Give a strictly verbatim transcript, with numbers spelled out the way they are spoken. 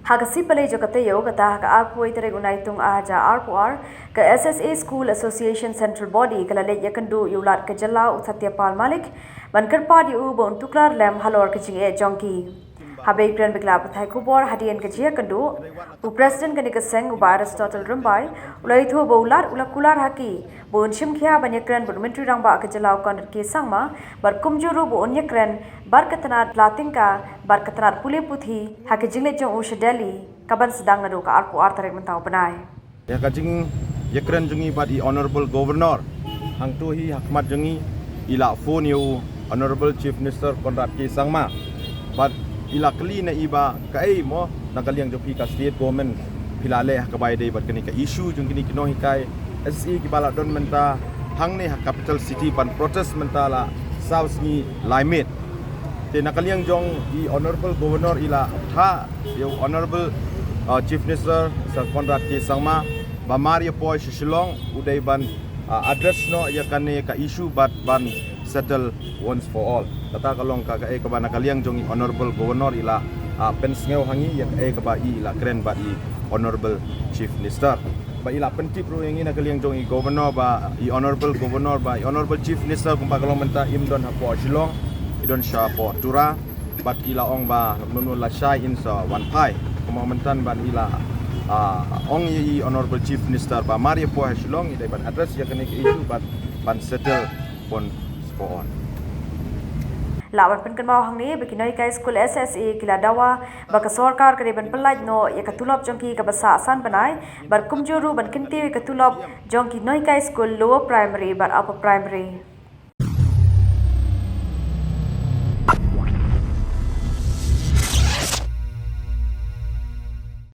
Ha ka sngi Palei jong ka taïew, kata ha ka arphew tarik u Naitung arhajar arphew ar, ka S S A School Association Central Body ka la leit ïakynduh ïa u Lat ka jylla u Satya Pal Malik ban kyrpad ïa u ba un tuklar lem halor ka jingeh jong ki. Haba ïakren bad ki lad pathai khubor hadien ka jingïakynduh, u President kane ka seng u Bah Aristotle Rymbai u la ïathuh ba u Lat u la kular ha ki ba un shim khia ban ïakren bad u Myntri Rangbah ka jylla u Conrad K Sangma bad kumjuh ruh ba un ïakren bad ka tnat la tyngka bad ka tnat pule puthi ha ka jingleit jong u sha Delhi kaban sdang naduh ka arphew ar tarik mynta u bnai. Ïa ka jingïakren jong ngi bad i Honorable Governor, hangto hi ha khmat jong ngi i la phone ïa u Honorable Chief Minister Conrad K Sangma bad i la kylli na i ba kaei mo na ka liang jong phi ka state government phi la leh ha kaba ïadei bad kane ka issue jong kine ki nonghikai S S A kiba la don mynta hangne ha capital city ban protest mynta la saw sngi lai miet. Te na ka liang jong i Honorable Governor i la phah ïa u Honorable, uh, Chief Minister Sir Conrad K Sangma ba mar ïa poi sha Shillong u dei ban, uh, address noh ïa kane ka issue bad ban settle once for all. Kata ka long ka kaei kaba na ka liang jong i Honorable Governor i la, uh, pynsngew ha ngi ïa kaei kaba i la kren bad i Honorable Chief Minister. Ba i la pyntip ruh ïa ngi na ka liang jong i Governor ba i Honorable Governor ba i Honorable Chief Minister kumba ka long mynta im don hapoh Shillong, i don shapoh Tura. Bad i la ong ba mynno la shai in sa wan phai. Kumba mynta ban i la, ah, ong ïa i Honorable Chief Minister ba mar ïa poi ha Shillong i dei ban address ïa kane ka issue bad ban settle once for all. Lah ban pynkynmaw hangne ba ki nonghikai skul S S A ki la dawa ba ka sorkar ka dei ban pyllait noh ïa ka tulop jong ki kaba sah san bnai bad kumjuh ruh ban kyntiew ïa ka tulop jong ki nonghikai skul lower primary bad upper primary.